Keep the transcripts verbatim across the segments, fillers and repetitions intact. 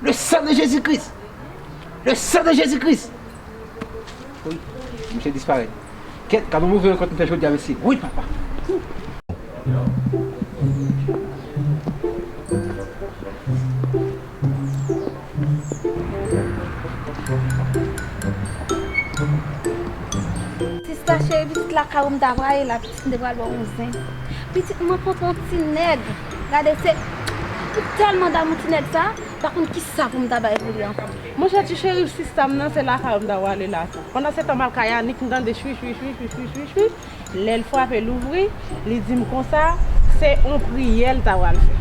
Le sang de Jésus-Christ! Le sang de Jésus-Christ! Wi, misye disparèt. Kèt, gad yon move rankont m fè jodi a, mesye. Wi, papa! Sista cheri, pitit lakay ou m ta prale la, pitit m te pral ba w yon zen. Pitit mwen kontre yon ti nèg. Gade, se, m tèlman damou ti nèg sa, m pa konn kisa pou m ta bay pou li ankò. Monchè, ti cheri, sista m nan, se lakay ou m ta prale la tou. Pandan se tan, m al kay Anik, m tande chwi, chwi, chwi. Lè l frape, l ouvri, li di m konsa, se yon priyè l ta pral fè.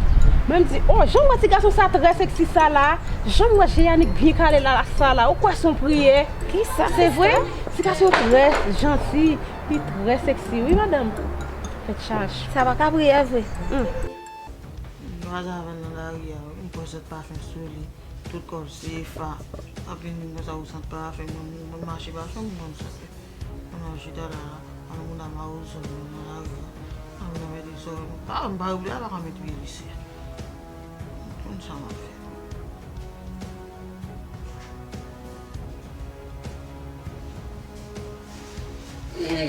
Mwen m di, o, jan m wè ti gason sa trè seksi sa la, jan m wè je Anik byen kale la, sa la, ou kwè se yon priyè? Kisa, sista? Se vre? Ti gason trè janti, li trè seksi, wi, madanm. Tèt chaje. Sa pa ka priyè vre. Hum. M kwaze avè l nan lari a, m pran sèt pafen sou li. Tout kò l se fa. Anpil moun konsa ou sant pafen, mwen, mwen mache pafen, mwen konn sa. Mwen al chita la, al moun a mawozo nan lari a. Al moun a mete sou. Pa, m pa oubli, a pa ka met pye li se. Konn sa m ap fè.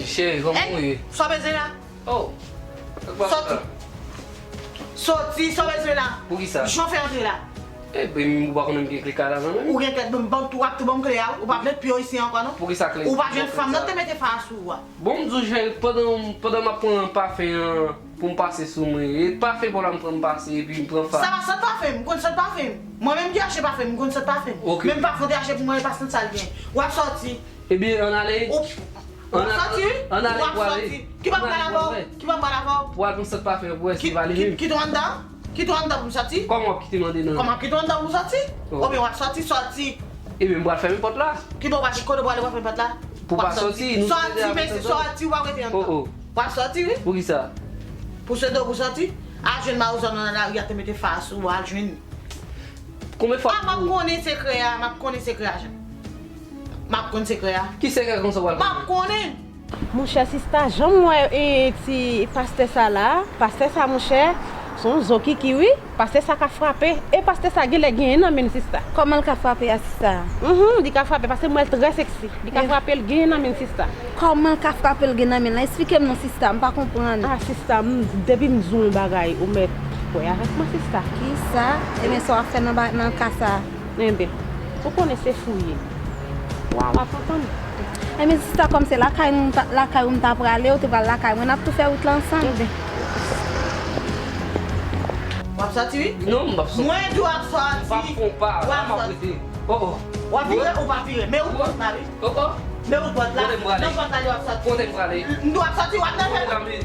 Cheri, kòman ou ye? Sa w bezwen la? Oh! Sòti! Sòti, sa w bezwen la? Poukisa? Jan w fè antre la? Ebyen, ou pa konnen m gen kle kay la nan men m? Ou gen kle, ban m tou, w ap tou ban m kle a wi. Ou p ap met pye w isi ankò non. Poukisa kle? Ou pa jwenn fanm nan te mete faya sou ou a. Bon, m di w, cheri, pandan, pandan m ap pran pafen an pou m pase sou mwen, e pafen pa w la m pran m pase, epi m pran faya. Sa pa sant pafen m, m konn sant pafen m. Mwen menm ki achte pafen m, m konn sant pafen m. Men m pa fon te achte pou mwen, e pa sant sa l gen. W ap sòti. Ebyen, ann ale. Ou, ou ap sòti wi. Ou ap sòti. Ki pa pral avè w? Ki pa pral avè w? Pou al pou m sòt pa fè pou wè si li pa li menm. Kite w anndan? Kite w anndan pou m sòti? Kòman w ap kite m anndan? Kòman w ap kite w anndan pou m sòti? Oubyen w ap sòti, sòti. Ebyen, m pral fèmen pòt la. Ki bò w pral, kote w prale w ap fèmen pòt la? Pou w pa sòti, nou te deja fèmen pòt la. Sòti, mesye, sòti, w ap rete anndan. W ap sòti wi. Poukisa? Pou se do pou sòti? Al jwenn mawozo nan lari a te mete faya sou ou, al jwenn li. Konbyen fwa pou. A, m ap konnen sekrè a, m ap konnen sekrè a, Jan. M ap konn sekrè a. Ki sekrè konsa w pral konnen? M ap konnen. Monchè sista, jan m wè e, ti pastè sa la, pastè sa monchè, se yon zo kiki wi. Pastè sa ka frape. E pastè sa genlè genyen nan men l sista. Kòman l ka frape a sista? Humm, li ka frape paske m wè l trè seksi. Li ka frape l genyen nan men l sista. Kòman l ka frape l gen nan men l lan? Esplike m non sista, m pa konprann. Ah sista, m, depi m di w yon bagay, ou mèt kwè avèk mwen sista. Kisa? Ebyen sa w ap fè nan ba, nan ka sa? Enben, ou konnen se fou w ye. Wa, w ap antann. Enben sista, kòm se lakay nou, lakay ou m ta prale, ou te pral lakay mwen, n ap tou fè wout la ansanm. Enben. W ap sòti wi? Non, m p ap sòti. Mwen di w ap sòti. M p ap fè yon pa, la m ap rete. Oh, oh. W ap vire, ou p ap vire. Men wout pòt la wi. Oh, oh. Men wout pòt la. Nan pòt la li w ap sòti. Kote m prale? M di w ap sòti, w ap nan fè.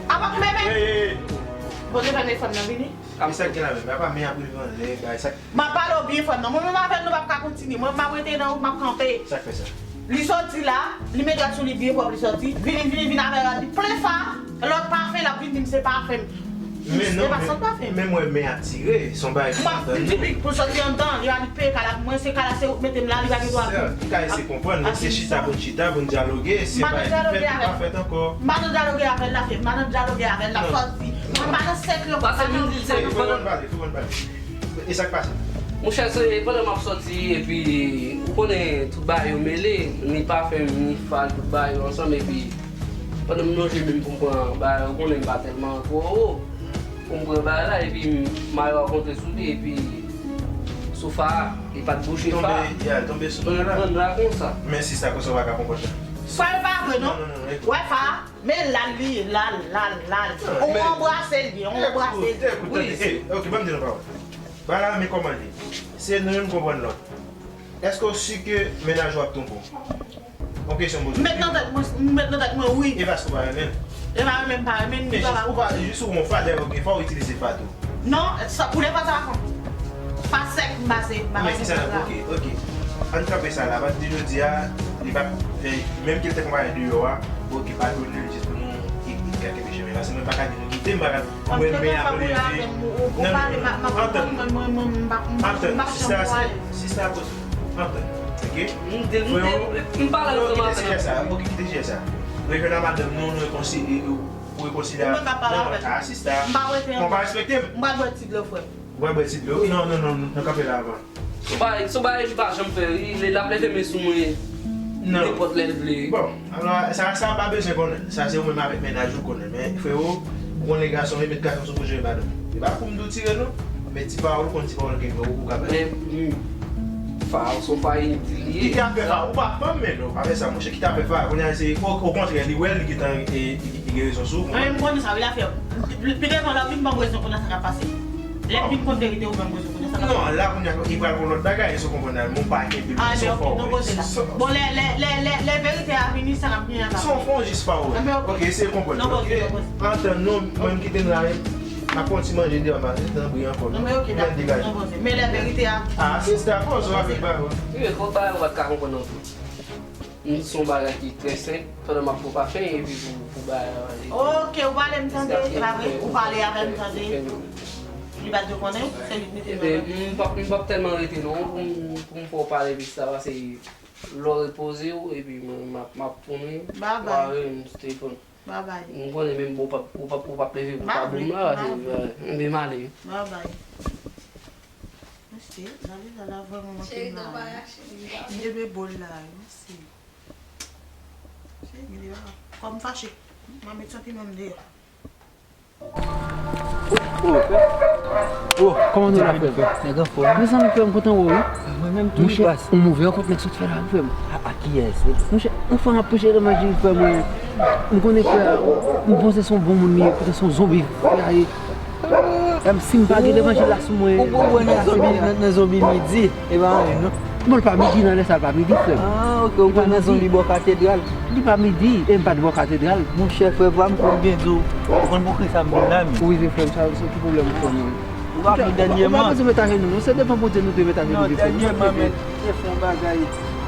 Apa k men men. Bon, se pa men fanm nan vini. Kisa k gen la menm? Apa men ap rive anlè, bagay sa. M ap pale w byen frè m nan. Mwen menm avè l nou p ap ka kontinye. Mwen m ap rete nan wout, m ap kanpe. Sa k fè sa? Li sòti la, li mete sou li byen pwòp, li sòti. Vini, vini, vini avè rad li plen fa. Lòt pafen, l ap vin di m se pafen m. Men non, men, men mwen men atire, se yon bagay ki pa tann nou. M ap di pitit pou l sòti anndan, li va vin peye kay la pou mwen, se kay la se ou k mete m la, li pa gen dwa. Sè, m ka eseye konprann, men se chita pou n chita, pou n dyaloge, se bagay ki fèt, ki pa fèt ankò. M pa nan dyaloge avè l la, m pa nan dyaloge avè l, l ap sòti. Mwen m pa nan sekrè, mwen pa nan. Fò w pale, fò w pale. E sa k pase? Monchè, se pandan m ap sòti, epi ou konnen tout bagay yo mele, ni pafen m, ni fa l, tout bagay yo ansanm, epi pandan m lonje men m pou m pran bagay la, ou konnen m pa tèlman twò wo. Pou m pran bagay la, epi mayo a kontre sou li, epi sou fa a, li pa t bouche fa a. Li tonbe, ya, li tonbe sou bagay la. Li pran la konsa. Men sista konsa w pa ka konprann sa. Sa yo pa vre non. Wè fa a, men lal li ye, lal, lal, lal. On anbrase l ye, on anbrase l ye. Wi. Ok, ban m di nou pawòl. Bagay la, men kòman l ye. Se nou menm konprann lòt. Èske w si ke mennaj ou ap twonpe w? Yon kesyon m poze w. M met nan tèt mwen, m met nan tèt mwen, wi. E paske w pa renmen l? E pa renmen m pa renmen l, ni pa pa konprann. Jis ou gon fa, dèyè, ok, fò w itilize fa tou. Non, sa, pou de fa sa pa fon. Fa sèk m pase, m pa pase sa la. Ok, ok. Ann kanpe sa la, apati de jodi a, li p ap, eh, menm ke l te konpayi deyò a, ok, padone l jis pou nou, e, e, kèk chemen. Paske mwen pa ka di nou kite, m pa ka, mwen men ap leve. Non, non, non, antann. Antann, sista, sista, antann, ok? M pale ansanm avè l. Kite sijè sa, ok, kite sijè sa. Rejwenn ak madanm nou, nou rekonsilye, ou rekonsilye. Mwen ka pale avè l. Ah, sista. M pa rete ankò. Ou pa respekte m. M pral bwè ti dlo, frè m. Ou pral bwè ti dlo? Wi, non, non, non, non, kanpe la avan. Sou bagay, sou bagay li pa janm fè, li, li, l ap leve men sou mwen. Non. Nenpòt lè l vle. Bon, alò, sa, sa pa bezwen konnen. Sa se ou menm avèk mennaj ou konnen. Men, frewo, ou konnen gason, li met gason sou pou jere madanm. E pa pou m di w tire, non. Men ti pawòl, ou konn ti pawòl ke ou, ou ka bay. Men, hmm, fa, se yon fa initil li ye. Kite afè fa, ou pa fanm, men non, pa fè sa, monchè. Kite afè fa, kounye a se, o, okontrè, li wè, li gentan, e, li, li gen rezon sou ou. Mwen, m konnen sa, wi, l ap fè. Pi devan, l ap vin ban m rezon konnen sa k ap pase. Lè m vin konn verite, ou ban m rezon konnen sa k ap pase. Non, la, kounye a, li pral pou lòt bagay, se w konprann la, men w pa kenbe l, se yon fòmèl. Bon, lè, lè, lè, lè, lè verite a vini, sa k ap genyen a pa. Se yon fon jis pawòl. Anben, oke. Oke, eseye konprann. Non, poze, non, poze. Antann nou, mwen, m kite n la, men. M ap pran ti manje deyò maten, tanbri ankò, non? Anben, oke, dakò. Mwen degaje. Non, poze. Men lè verite a. Ah, sista, poze w avèk bagay. Wi, fò bagay ou pa t ka konprann non plis. M di se yon bagay ki trè senp, pandan m ap fè w pa fè, epi pou, pou bagay la ale. Oke, ou pale m tande, e pa vre? Ou pale avè m tande. Li pa t dwe konnen, se li k mete m nan. Ebyen, m p ap, m p ap tèlman rete non, pou m, pou m fè w pale plis la, paske lè w repoze w, epi mwen, m ap, m ap tounen, w a rele m sou telefòn. Babay. M konnen menm ou p ap, ou p ap, ou p ap leve pou pa bon la, se, m vin ale. Babay. Mesye, Dalila la vrèman manke m la. M leve bòl la, mesye. Kòm fache. M a met santiman m deyò. Oh, kòman nou la, frè m? Nèg anfòm. Mezanmi, frè m, kontan wè w, wi. Mwen menm tou, li pase. Monchè, yon move rankont nèg sot fè la, wi, frè m. A, a kiyès? Monchè, yon fanm ap pouse levanjil, frè mwen. M konnen, frè, m panse se yon bon moun li ye, poutan se yon zonbi, frè, li ye. Frè m, si m pa gen levanjil la sou mwen. Ou, ou, ou nan zonbi, nan, nan zonbi midi, e pa anyen, non. Bon, l pa midi, nan lè sa, l pa midi, frè m. Ah, ok, ou pral nan zonbi bò katedral. Li pa midi, e m pa t bò katedral. Monchè, frè, pa m konn byen di w, ou konn pou kisa m vin la, men. Wi, vre, frè m, sa, se ki pwoblèm ou, frè m? Ou pa konn dènyèman. Ou pa bezwen met ajenou, non, se devan Bondye nou dwe met ajenou, vre frè m. Non, dènyèman, men, te fè yon bagay,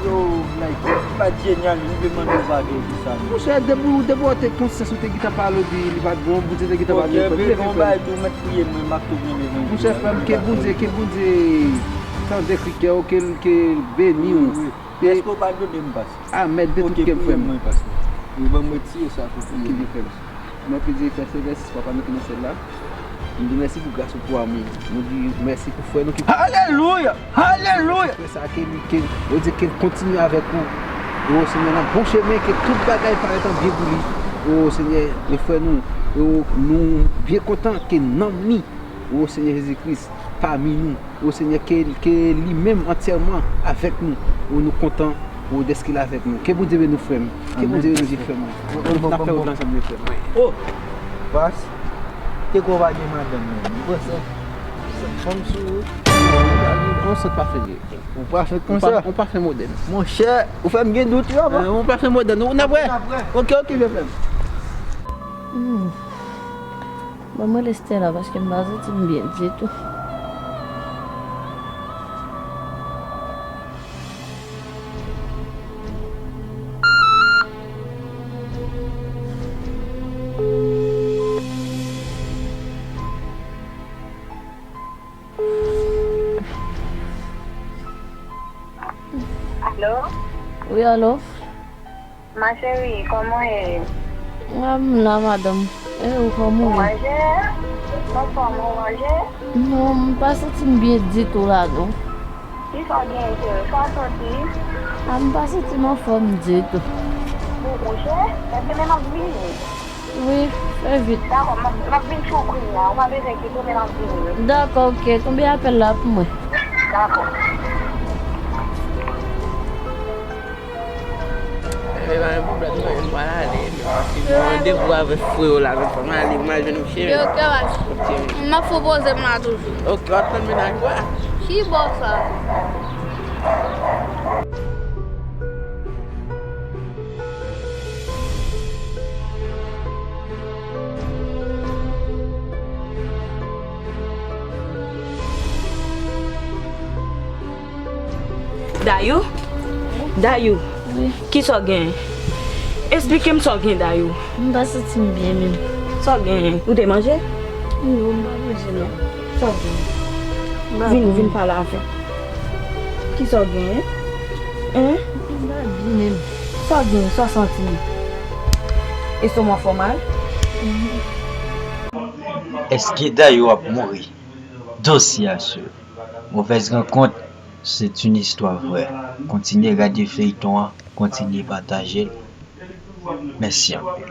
yo, like, li pa t jenyal, m vle mande w padon pou sa, men. Monchè, depi, depi w te konsyans ou te gentan pale w di li pa t bon, Bondye te gentan pale w, frè m, vre frè m. Bon, bagay tou, mèt priye, mwen, m ap tou mande Bondye. Monchè, frè m, ke Bondye, ke Bondye tande kri kè w, ke l, ke l beni w. Wi, wi. Èske w padone m, pastè? Amèn, de tout kè m, frè m. Ok, priye mwen, pastè. Wi, ban m retire sa sou kè m. Ok, frè m. Mwen pedi Pè Selès, Papa nou ki nan syèl la. Nou di mèsi pou gras ou, pou amou ou. Nou di mèsi pou frè nou ki... Alelouya! Alelouya! Frè sa, ke li, ke Bondye ke l kontinye avèk ou. O Senyè, nan bon chemen, ke tout bagay parèt an byen pou li. O Senyè, e frè nou, o, nou byen kontan ke nanm li, o Senyè Jezi Kris, pami nou. O Senyè, ke, ke li menm antyèman avèk nou. O, nou kontan, o, dèske l avèk nou. Ke Bondye beni w, frè m. Ke Bondye beni w, frè m. N ap fè wout la ansanm, frè m. O! Pas, te kwè w pa gen madanm, men. Ou panse fanm sou ou? Yon sant pa fè vye. Yon pafen konsa? Yon pafen modèn. Monchè, ou fè m gen dout, wi, papa. Yon pafen modèn. Ou n ap wè? N ap wè. Ok, ok, vye frè m. Hmm. Ban mwen rete la paske m pa santi m byen ditou. Alo? Wi, alo? Ma chérie, kòman w ye? Mwen la, madanm. E ou, kòman w ye? Ou manje? Mwen anfòm, ou manje? Non, m pa santi m byen ditou la, non. Kisa w genyen, cheri? Sa w santi? A, m pa santi m anfòm ditou. Ou kouche? Ebyen, men m ap vini. Wi, fè vit. Dakò, m ap, m ap vin sou ou kounye a. Ou pa bezwen kite, men m ap vini. Dakò, ok. Tonbe apèl la pou mwen. Dakò. Men pa gen pwoblèm, non, m pral ale, men paske m gen randevou avèk frè w la, men fò m ale, m al jwenn ou cheri. Ok, baz. Ok. M ap fè w poze m la toujou. Ok, w ap tann mennaj ou a? Ki bò sa? Dayou? Dayou? Wi. Kisa w genyen? Esplike m sa w genyen, Dayou. M pa santi m byen menm. Sa w genyen? Ou te manje? Non, m pa manje non. Sa w genyen? Vin, vin pale avè m. Kisa w genyen? Hein? M pa byen menm. Sa w genyen? Sa w santi? Estomak fè w mal? Mhm. Èske Dayou ap mouri? Dosye a sou Mauvaise Rencontre, c'est une histoire vraie. Kontinye gade feyton an, kontinye pataje l. Mèsi anpil.